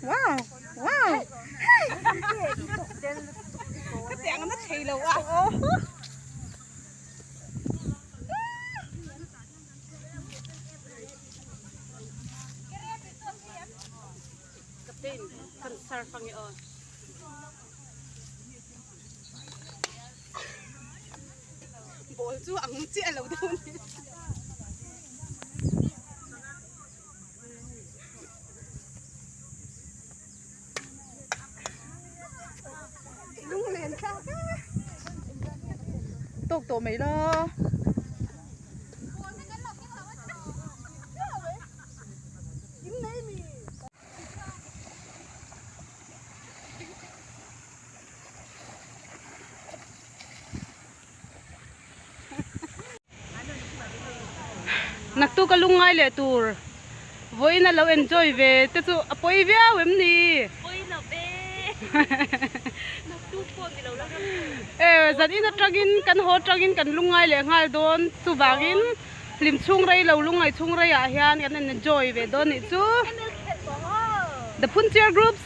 Wow! Wow! Ka tiang na thei lo a. Captain, kan surf ang i-on. Ball chu ang chiah lo deuh a ni. Lunglen thlak a. Tawk tawh mai la. Naktu ka lungngai leh tur vawiin a lo enjoy ve te chu a pawi viau em ni? Pawi lo ve naktu pawh ni lo la ram E zan in atangin kan haw atangin kan lungngai leh nghal dawn chuvangin hlim chhung rei lo lungngai chhung rei ah hian kan enjoy ve dawn nih chu The Phunchiar Groups.